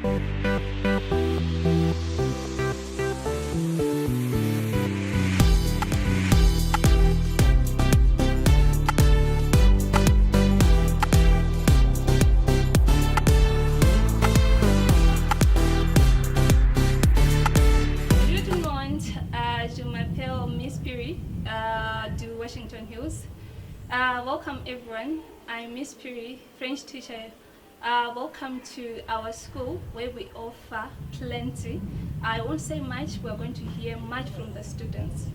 Bonjour tout le monde, euh, je m'appelle Miss Piri euh, du Washington Hills. Uh, welcome everyone, I'm Miss Piri, French teacher. Uh, welcome to our school where we offer plenty. I won't say much, we're going to hear much from the students.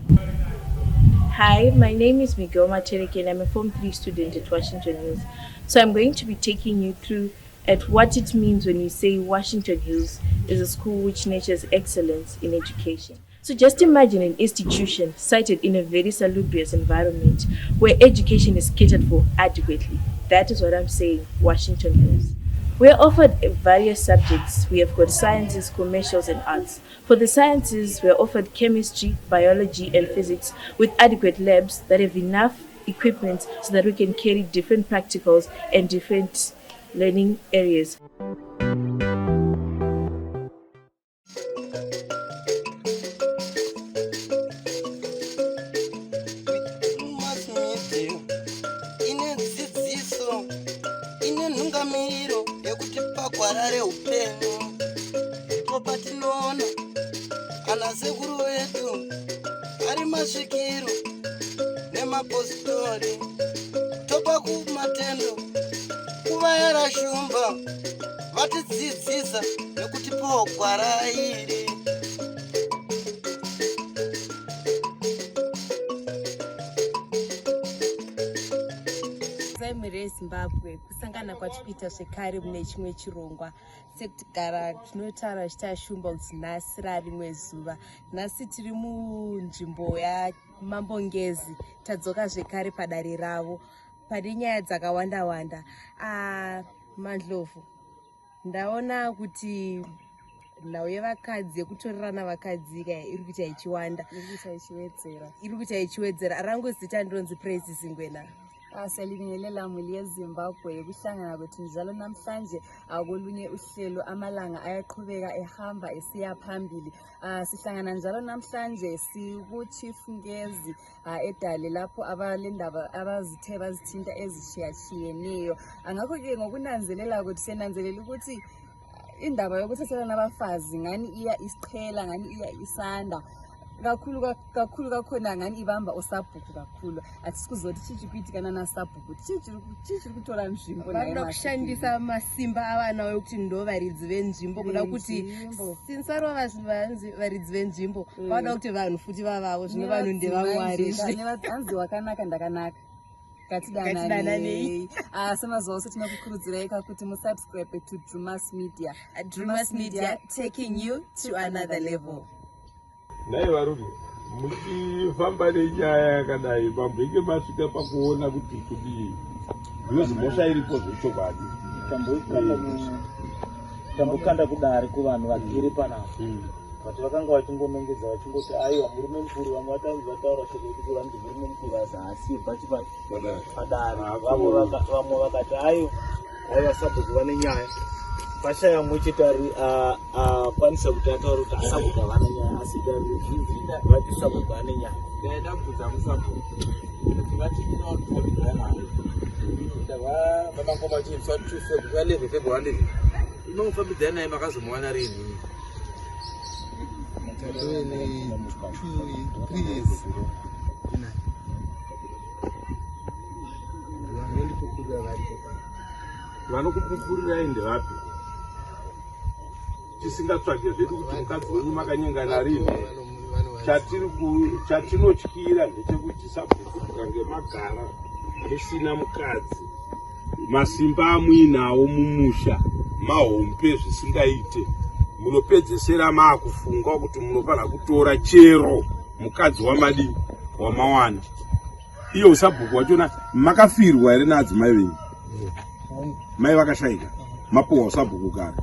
Hi, my name is Miguel Matereke and I'm a Form 3 student at Washington Hills. So I'm going to be taking you through at what it means when you say Washington Hills is a school which nurtures excellence in education. So just imagine an institution sited in a very salubrious environment where education is catered for adequately. That is what I'm saying, Washington Hills. We are offered various subjects. We have got sciences, commercials, and arts. For the sciences, we are offered chemistry, biology, and physics with adequate labs that have enough equipment so that we can carry different practicals and different learning areas. Ine dzidziso, ine nhungamiro yekuti pagwara reupenyu ndipo patinoona ana sekuru vedu ari masvikiro nemapositori, topa kumatendo kuvayera shumba vatidzidzisa nekutipawo gwara iri. Mhuri yeZimbabwe, kusangana kwatiri kuita zvekare mune chimwe chirongwa. Sekugara tinotaura tichita shumba kuti nhasi rarimwe zuva. Nhasi tiri munzvimbo yaMambo Ngezi, tadzoka zvekare padare ravo pane nyaya dzakawanda wanda. Ah, Mandlovu, ndaona kuti nhau yevakadzi, yekutorerana vakadzi ka, iri kuita ichiwanda. Iri kuita ichiwedzera. Iri kuita ichiwedzera. Rangu zita ndinonzi Praise Zingwena. Siyalibingelela muli yeZimbabwe, kuhlangana kwethu njalo namhlanje akolunye uhlelo. Amalanga ayaqhubeka ehamba esiya phambili. Sihlangana njalo namhlanje siku-Chief Ngezi edale lapho abalendaba abazithe bazithinta ezitshiyatshiyeneyo. Ngakho-ke ngokunanzelela kwethu siyananzelela ukuthi indaba yokuthathelana abafazi ngani iya isiqhela, ngani iya isanda kakhulu kakhulu kakhona, ngani ibamba osabhuku kakhulu. Hatisi kuziva kuti chii chiri kuitika nanasabhuku, chii chiri kutora nzvimbo. Vanoda kushandisa masimba avanawo ekuti ndo varidzi venzvimbo, kuda kuti Venzvimbo. Since varova vanzi varidzi venzvimbo, vanoda kuti vanhu futi vavavo. Zvino vanhu ndevamwari. Hanzi wakanaka ndakanaka. Ngatidananei. Ngatidananei. Semazuva ose tinokukurudzirai kakuti musubscribe to Drumas Media. Drumas Media, taking you to another level. Nhai varume, muchifamba nenyaya yakadai, mambenge masvika pakuona kuti kudii? Because mhosva iripo zvechokwadi. Tambokanda kudare kuvanhu vagere panapa, but vakanga vachingonongedza vachingoti aiwa, murume mukuru. Vamwe vatanzi vataura shoko rekuti vanzi murume mukuru asi haasiye padare. Vamwe vakati aiwa, aiwa, sabhuku vane nyaya. Pashaya mumwe chete ari akwanisa kuti ataure kuti asabhuku havana nyaya, asi dare ruzhinji vati sabhuku ane nyaya. Ndaida kubvunza musabhuku kuti vati tinofambidzana naye, ndava vamangoma vachinzwa 2 February, 11 February 11 inomufambidzana naye, makazomuwana rini? Tatove ne 2 3 years inaye, vanondipupurira varipo. Vanokupupurirai ndevapi? Tisingatsvage zvedu kuti mukadzi wenyu makanyengana rini. Chatinotyira ndechekuti sabhuku mukange magara musina mukadzi, masimba amuinawo mumusha mahombe zvisingaite. Munopedzesera maakufunga kuti munofanira kutora chero mukadzi wamadii wamawana. Iyo usabhuku wachona, makafirwa here naadzimai venyu? Mai vakashayika, mapuhwa usabhuku kare?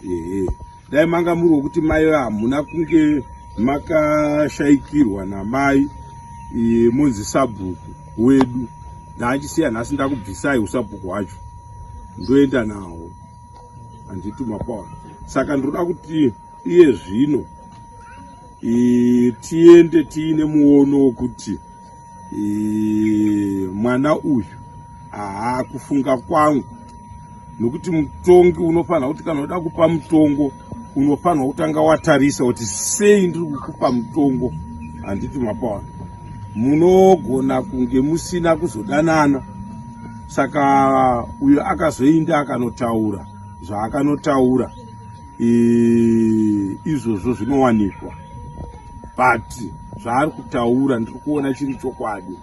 Ehe, dai manga muri wekuti mai hamuna kunge makashayikirwa namai, munzi sabhuku wedu, ndaachisiya nhasi ndakubvisai usabhuku hwacho, ndoenda nawo. Handiti mapawa? Saka ndinoda kuti iye zvino tiende tiine muono wokuti mwana uyu haa, kufunga kwangu, nokuti mutongi unofanira kuti kana uda kupa mutongo unofanirwa kutanga watarisa kuti sei ndiri kukupa mutongo. Handiti mapaona? Munogona kunge musina kuzodanana, saka uyo akazoinda akanotaura zvaakanotaura, izvozvo zvinowanikwa, but zvaari kutaura ndiri kuona chiri chokwadi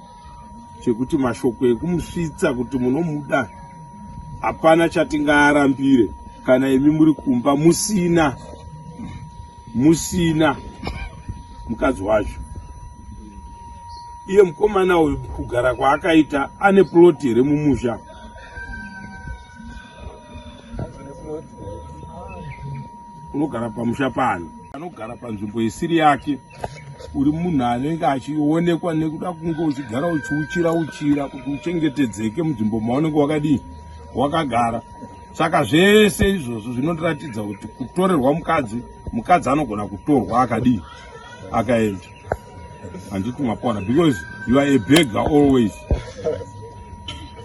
chekuti mashoko ekumusvitsa kuti munomuda hapana chatingaarambire kana imi muri kumba musina mukadzi wacho. Iye mukomana uyu kugara kwaakaita ane plot here mumusha? Unogara pamusha pano, anogara panzvimbo isiri yake, uri munhu anenge achionekwa nekuda kunge uchigara uchiuchira uchira kuti uchengetedzeke munzvimbo maunenge wakadii wakagara. Saka zvese izvozvo zvinondiratidza kuti kutorerwa mukadzi, mukadzi anogona kutorwa akadii akaenda. Handiti mapona? Because you are a beggar always.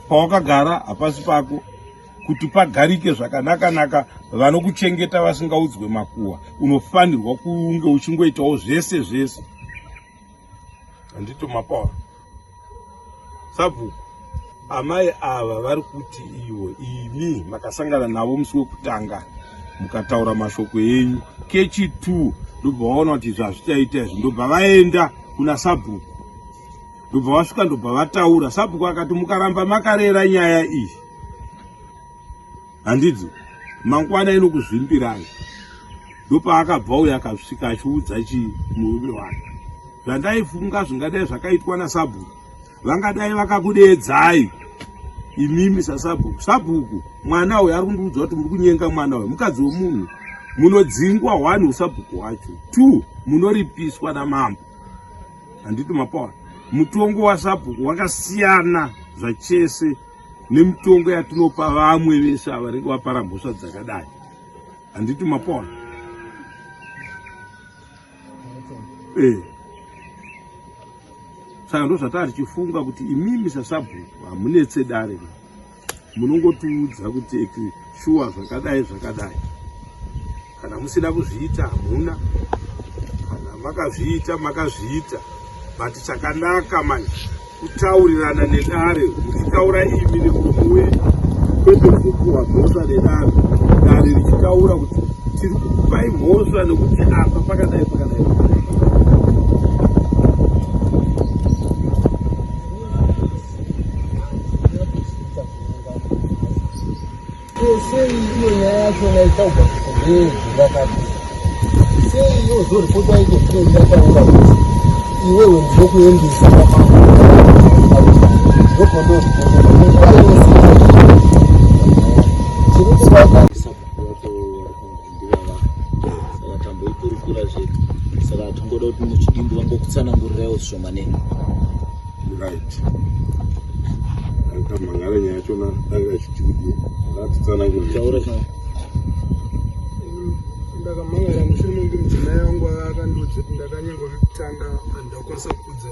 Pawakagara hapasi pako. Kuti pagarike zvakanaka-naka, vanokuchengeta vasingaudzwe makuhwa, unofanirwa kunge uchingoitawo zvese zvese. Handiti mapawa? Sabhuku, amai ava vari kuti ivo imi makasangana navo musi wekutanga mukataura mashoko enyu kechi2, ndobva vaona kuti izvi hazvichaita izvi, ndobva vaenda kuna sabhuku, ndobva vasvika, ndobva vataura. Sabhuku akati mukaramba makarera nyaya iyi, handiti mangwana inokuzvimbirai. Ndopaakabva uyo akasvika achiudza chi murume wake. Zvandaifunga zvingadai zvakaitwa nasabhuku, vangadai vakakudeedzai imimi sasabhuku. Sabhuku, mwana uyu ari kundiudza kuti muri kunyenga mwana uyu, mukadzi wemunhu. Munodzingwa, one, usabhuku hwacho, two, munoripiswa namambo. Handiti mapawa? Mutongo wasabhuku wakasiyana zvachese nemitongo yatinopa vamwe vese ava vanenge vapara mhosva dzakadai. Handiti mapawa? Saka ndo zvataa tichifunga kuti imimi sasabhuku hamunetse dare, munongotiudza kuti shuwa zvakadai zvakadai. Kana musina kuzviita hamuna, kana makazviita makazviita, but chakanaka manje kutaurirana nedare, muchitaura imi nemuromo wenyu, kwete kuzopuhwa mhosva nedare, dare richitaura kuti tiri kukupai mhosva nekuti apa pakadai pakadai pakadai. Sei iyo nyaya yachona itaurwa kuti ndeyezvingakati, sei yozoripotwa iko zvino yataura kuti iwewe ndinokuendesa kwamambo, ndopondozvipotera nguva yose chiri kubata? Saka tamboikurukura zvedu, saka tingoda kuti muchidimbu vangokutsanangurirewo zvishomanene. Right, akamhangara nyaya yachona anga achiti kudii, akatitsanangurira. Taura chama. Ndakamhangara mushure mekunge mudzimai wangu akandiudza kuti ndakanyengwa kekutanga, handakwanisa kuudza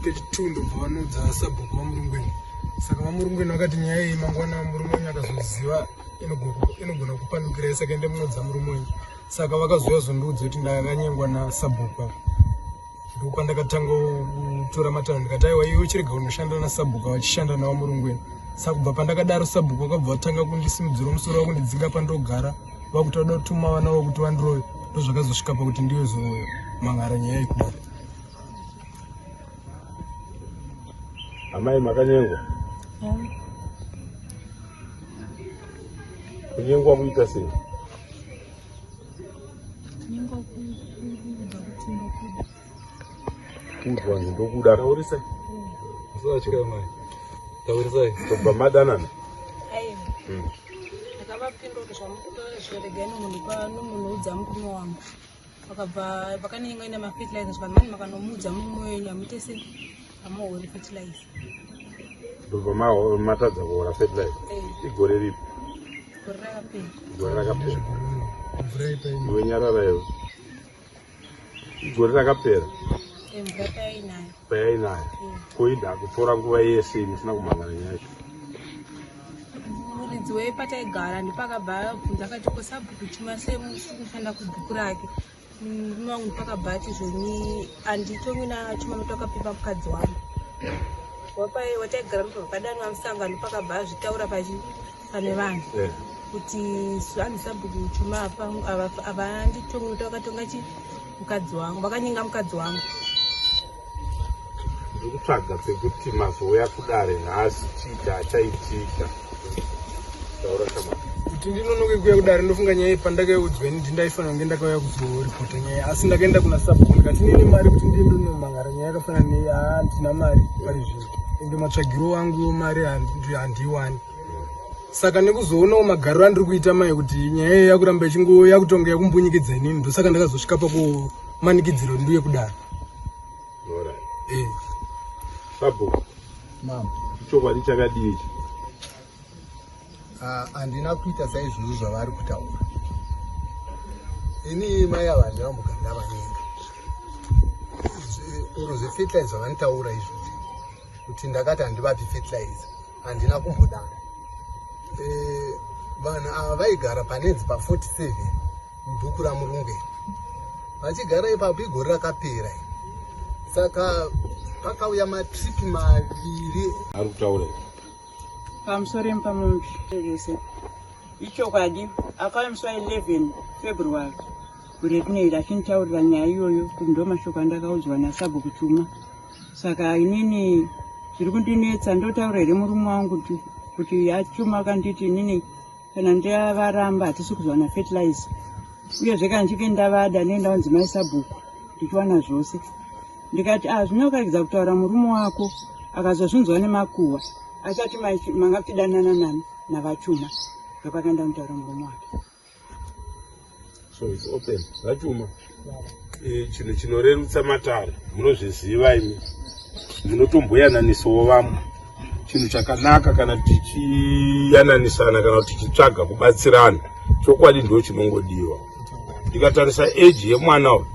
kechi2, ndobva vanoudza sabhuku vaMurungweni. Saka vaMurungweni vakati nyaya iyi mangwana murume wenyu akazoziva inogona kupandukirai, saka ende munoudza murume wenyu. Saka vakazouya zondiudza kuti ndakanyengwa nasabhuku ava. Ndopandakatanga kutora matanho, ndikati aiwa, iwe chirega kunoshanda nasabhuku vachishanda navo murungweni. Saka kubva pandakadaro, sabhuku vakabva vatanga kundisimudzira musoro, vakundidzinga pandogara, vakuti vada kutuma vana vavo kuti vandirove. Ndozvakazosvika pakuti ndiyozomangara nyaya yekudaro. Amai, makanyengwa? Kunyengwa kuita sei? Kunyengwa kuudza kuti ndokuda. Kuudzwa nzi ndokuda. Taurisai. Musatya mai. Taurisai. Tobva madanana. Aiwa. Ndakavapindura kuti zvamukutora zviregai munhu pano munoudza murume wangu. Vakabva vakanenga ine mafertilizer, zvikanzi mani makanomuudza murume wenyu hamuite sei, hamuhori fertilizer. Ndobva matadza kuhora fertilizer. Eh. Igore ripi? Gore rakapera. Gore rakapera. Iwe nyarara iwe. Gore rakapera. Mvura payainaya. Payainaya. Koida kutora nguva yese musina kumhangana nyacho. Muridzi wepataigara ndipakabva abvunza akati ko sabhuku chuma sei musiri kushanda kubhuku rake. Murume wangu ndipakabva ati zvoni anditongi nachuma nokuti wakapipa mukadzi wangu. Wapai wataigara mubva pakadanwa musangano pakabva azvitaura pachi pane vanhu eh. kuti hanzi sabhuku chuma avanditongi nokuti vakatonga chi mukadzi wangu vakanyenga mukadzi wangu. Ndiri kutsvaga pekuti mazouya kudare nhasi chii chachaitika. Taura shamwari. Kuti ndinonoke kuuya kudare ndofunga nyaya iyi pandakaiudzwa ini ndaifanira kunge ndakauya kuzoripota nyaya asi ndakaenda kuna sabhuku ndikati nini mari kuti ndiye ndonomangara nyaya yakafanana nei haa handina mari pari zvino ende matsvagiro angu mari handiiwani saka nekuzoonawo magariro andiri kuita mai kuti nyaya iyi yakuramba ichingo yakutonga yakumbunyikidza inini ndosaka ndakazosvika pakumanikidzira kuti ndiuye kudare eh. Sabhuku chokwadi chakadii ichi? Ah, handina kuita saizvozvo zvavari kutaura ini mai ava handina kumbogara ndavanyenga oro zvefertilizer zvavanotaura izvozvo kuti ndakati handivapi fertilizer handina kumbodaro eh, vanhu ava vaigara panenzi pa 47 mubhuku ramurungweni vachigara ipapo igore rakapera saka pakauya matripi maviri ari kutaura pamusoro epamombe vese ichokwadi akauya musi wa 11 february gore rinoiri achinditaurira nyaya iyoyo kuti ndo mashoko andakaudzwa nasabhuku chuma saka inini zviri kundinetsa ndotaura here murume wangu kuti achuma akanditi inini kana ndavaramba hatisi kuzowana fertilizer uyezve kana ndichinge ndavada ndinenge ndawanzi mai sabhuku ndichiwana zvose ndikati ah zvinokaridza kutaura murume wako akazozvinzwa nemakuhwa achati manga muchidanana nani navachuma ndopakaenda kutaura murume wake so it's open vachuma eh, chinhu chinorerutsa matare munozviziva imi munotomboyananisawo vamwe chinhu chakanaka kana tichiyananisana kana kuti tichitsvaga kubatsirana chokwadi ndo chinongodiwa ndikatarisa eji yemwana uyu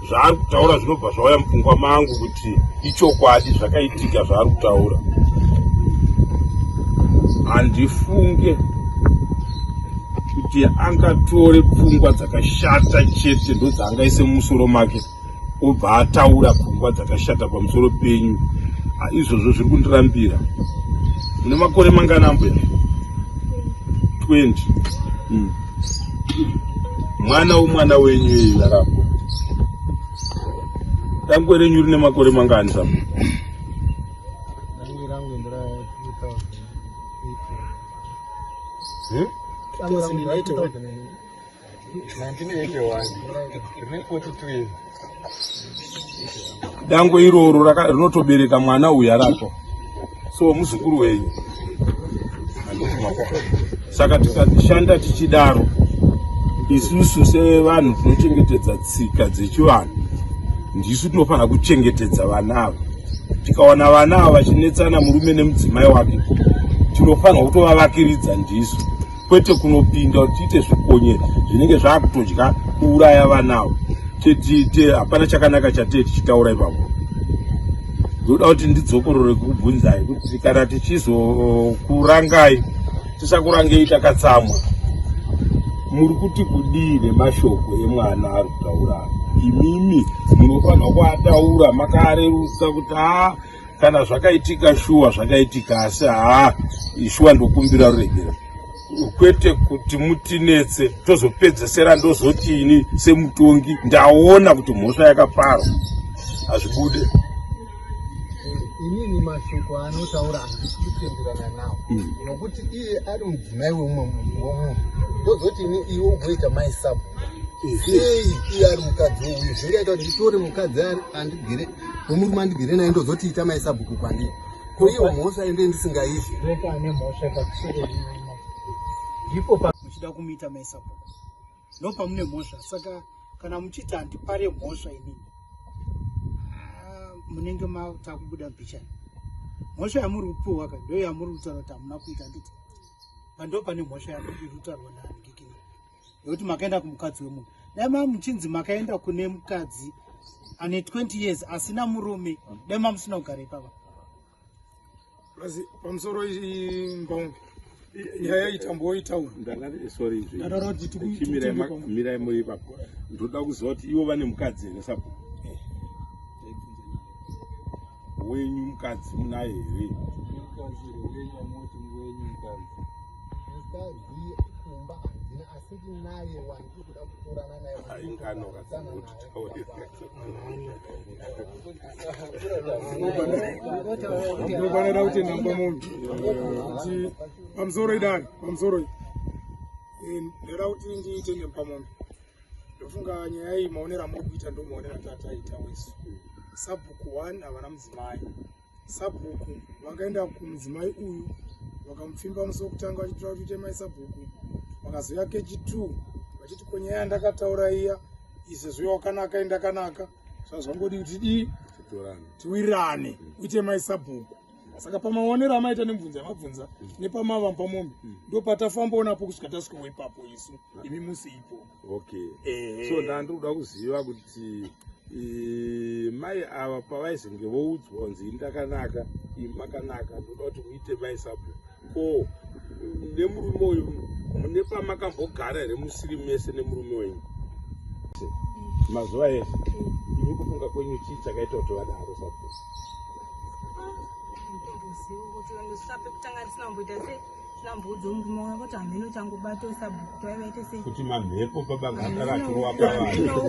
zvaari kutaura zvinobva zvauya mupfungwa mangu kuti ichokwadi zvakaitika zvaari kutaura handifunge kuti angatore pfungwa dzakashata chete ndodzaangaise mumusoro make obva ataura pfungwa dzakashata pamusoro penyu ah, izvozvo zviri kundirambira mune makore mangani ambuya 20 mm. mwana womwana wenyu iyeyu arapo dangwe renyu rine makore mangani sa Hmm? 1981 dangwe iroro rinotobereka mwana uyu arapo so muzukuru wenyu saka tikashanda tichidaro isusu sevanhu tinochengetedza tsika dzechivanhu ndisu tinofanira kuchengetedza vana ava tikawana vana ava vachinetsana murume nemudzimai wake tinofanirwa kutovavakiridza ndisu kwete kunopinda kuti tiite zvikonye zvinenge zvakutodya kuuraya vanawo hapana chakanaka chatee tichitaura ipapo ndoda kuti ndidzokorore kukubvunzai kuti kana tichizokurangai tisakurangei takatsamwa muri kuti kudii nemashoko emwana ari kutaura imimi munofanirwa kuataura makaarerutsa kuti haa kana zvakaitika shuwa zvakaitika asi haa shuwa ndokumbira ruregero kwete kuti mutinetse tozopedzesera ndozoti ini semutongi ndaona kuti mhosva yakaparwa hazvibude inini mashoko anotaura handisi kutenderana nawo hmm. nokuti iye ari mudzimai wemumwe munhu ndozoti ini iwe ugoita mai sabu sei iye ari mukadzi wouyu zvingaita kuti nditore mukadzi andigere wemurume andigere naye ndozoti ita mai sabhuku kwandiri ko iyo mhosva ende ndisingaizi ndipo muchida kumuita mai sabhuku ndopamune mhosva saka kana muchiti handipare mhosva inini ah, munenge matakubuda mbichana mhosva yamuri kupiwa ka ndoyamuri kutaura kuti hamuna kuita nditi Pando pane mhosva yako iri kutaurwa naNgikini yekuti makaenda kumukadzi wemunhu. Dai ma muchinzi makaenda kune mukadzi ane 20 years asina murume, dai ma musina kugara ipapa. Asi pamusoro mbongo nyaya itamboitaura. Ndakati sorry izvi. Mirai muri ipapo. Ndoda kuziva kuti ivo vane mukadzi here sabhuku? Wenyu mukadzi munaye here? Mukadzi kumba handina asi ndinaye wandiri kuda kutorana naye. Ingano kuti taure. Ndinofanira kutenda mumba kuti pamusoro idare pamusoro eh, ndoda kuti ndiitende mupamombe ndofunga nyaya iyi maonero amuri kuita ndo maonero atataita wesu sabhuku one havana mudzimai sabhuku vakaenda kumudzimai uyu vakamupfimba musi wekutanga vachitora kuti mai sabhuku vakazouya kechi two vachiti ko nyaya yandakataura iya izvezvo wakanaka indakanaka zvazvangodi kuti dii tiwirirane uite mai sabhuku saka pamaonero amaita nemubvunzo yamabvunza nepamava pamombe ndopatafambawo napo kusvika tasvikawo ipapo isu imi musi ipo okay so ndandiri kuda kuziva kuti mai ava pavaizenge voudzwa kunzi ini ndakanaka imi makanaka ndoda kuti muite mai sabhuku ko nemurume uyu mune pamakambogara here musiri mese nemurume wenyu mazuva ese imi kufunga kwenyu chii chakaita kuti vadaro sabhuku pekutanga ndisina kumboita sei ndisina kumboudza murume wangu kuti hameno changobata sabhuku taivaite sei kuti mamhepo baba ngagara achirova pavanhu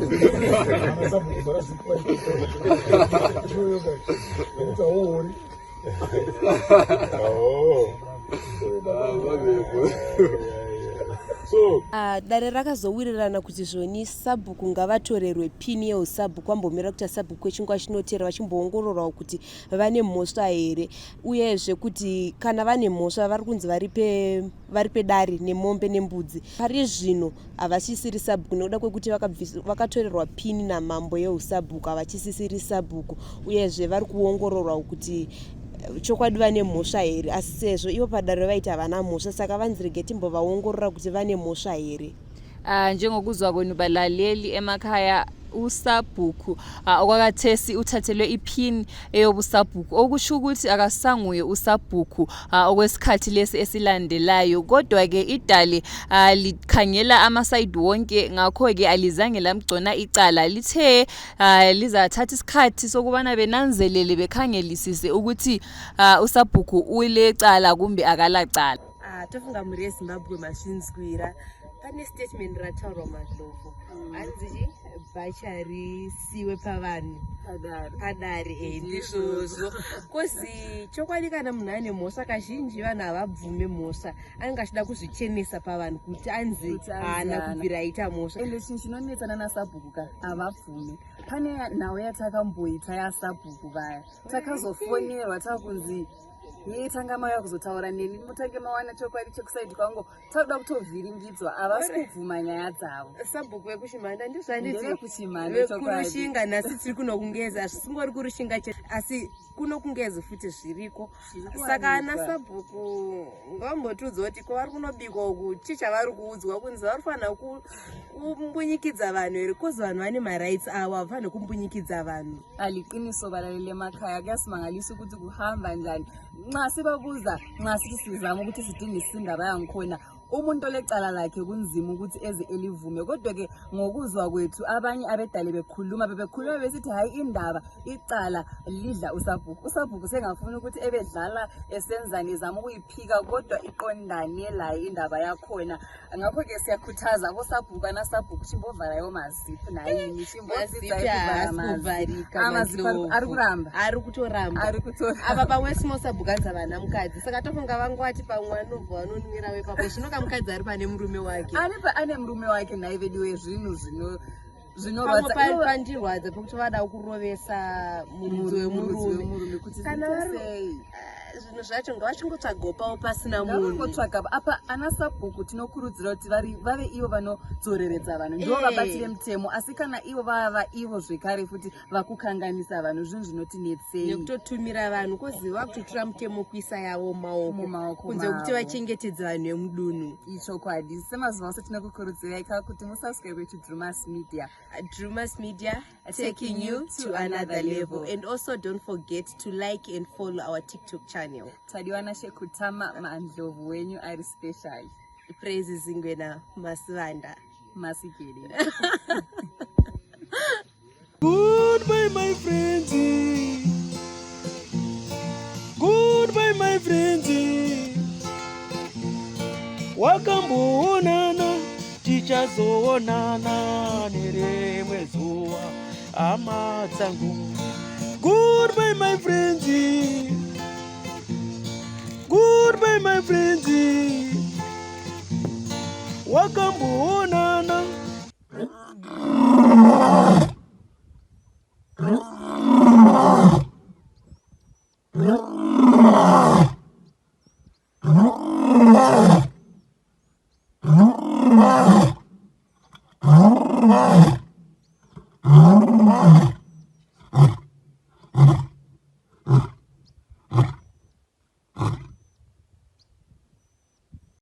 So, uh, dare rakazowirirana kuti zvoni sabhuku ngavatorerwe pini yeusabhuku vambomira kuita sabhuku kwechinguva chinotera vachimboongororwawo kuti vane mhosva here uyezve kuti kana vane mhosva vari kunzi varipe varipe dare nemombe nembudzi pari zvino havachisiri sabhuku nekuda kwekuti vakatorerwa pini namambo yeusabhuku havachisisiri sabhuku uyezve vari kuongororwa kuti eh, chokwadi vane mhosva here asi sezvo ivo padare vaiti havana mhosva saka vanzi rege timbovaongorora kuti vane mhosva here Uh, njengokuzwa kwenu balaleli emakhaya usabhuku uh, okwakathesi uthathelwe iphini eyobusabhuku okusho ukuthi akasanguye usabhuku uh, okwesikhathi lesi esilandelayo kodwa-ke idale uh, likhangela amasayidi wonke ngakho-ke alizange lamgcona icala lithe uh, lizathatha isikhathi sokubana benanzelele bekhangelisise ukuthi uh, usabhuku ulecala kumbe akalacala Ah, tofunga mhuri yezimbabwe mazvinzwira pane statement rataurwa madlovu mm. hanzi chi bhacha risiwe pavanhu padare eh, ndizvozvo kozi chokwadi kana munhu ane mhosva kazhinji vanhu havabvume mhosva anenge achida kuzvichenesa pavanhu kuti anzi haana kubvira aita mhosva ende chinhu chinonetsa nana sabhuku ka havabvume pane nhau yatakamboita yasabhuku vaya takazofonerwa takunzi Yee tanga mauya kuzotaura neni mutange mawana chokwadi chekusaidi kwangu takuda kutovhiringidzwa havasi kubvuma nyaya dzavo. Sabhuku vekuchimhanda ndizvanditi Ndevekuchimhanda chokwadi. Vekurushinga nhasi tiri kuno kungezi hazvisingori kurushinga chete asi kuno kungezi futi zviriko saka ana sabhuku ngavambotiudza kuti kwavari kunobikwa uku chii chavari kuudzwa kunzi vari kufanira kumbunyikidza vanhu here kozi vanhu vane marights avo havafaniri kumbunyikidza vanhu Aliqiniso balaleli emakhaya kuyasimangalisa ukuthi kuhamba njani nxa sibabuza nxa sithi sizama ukuthi sidingisise indaba yangikhona umuntu olecala lakhe kunzima ukuthi eze elivume kodwa-ke ngokuzwa kwethu abanye abedale bekhuluma bebekhuluma besithi hhayi indaba icala lidla usabhuku usabhuku sengafuni ukuthi ebedlala esenzani ezama ukuyiphika kodwa iqondane laye indaba yakhona ngakho-ke siyakhuthaza kosabhuku anasabhuku chimbovharayo maziphu nhaimi chimbodzidzaiamaziphu ari kuramba ari kutoramba ari kutoramba apa pamwe simosabhuku anzi havana mukadzi saka tofunga vangwati pamwe anobva vanonwira wepapo zvino kamukadzi ari pane murume wake ari pane murume wake nhai veduwe zvinhu zvino zvinorwadza pandirwadza pekuti vada kurovesa muridzi wemurume kana sei eh, Zvinhu zvacho ngavachingotsvagawo pavo pasina munhu. Ngavangotsvaga apa ana sabhuku tinokurudzira kuti vari vave ivo vanodzoreredza vanhu ndivo Eh. vabati vemutemo asi kana ivo vava ivo zvekare futi vakukanganisa vanhu zvinhu zvinotinetsei. Nekutotumira vanhu kozi vakutotora mutemo kuisa yavo mumaoko Mumaoko kunze kwekuti mavo. vachengetedze vanhu vemudunhu. Ichokwadi semazuva ose tinokukurudzirai ka kuti musubscribe to Drumas Media. Drumas Media taking you to another level. And also don't forget to like and follow our TikTok channel. Tadiwa Nashekutama Mandlovu wenyu ari special. Praise Zingwena Masivanda. Masikiri. Goodbye, my friends. Goodbye, my friends. Wakamboonana, tichazoonana nerimwe zuva, hama dzangu. Goodbye, my friends. Goodbye, my friends. Wakamboonana.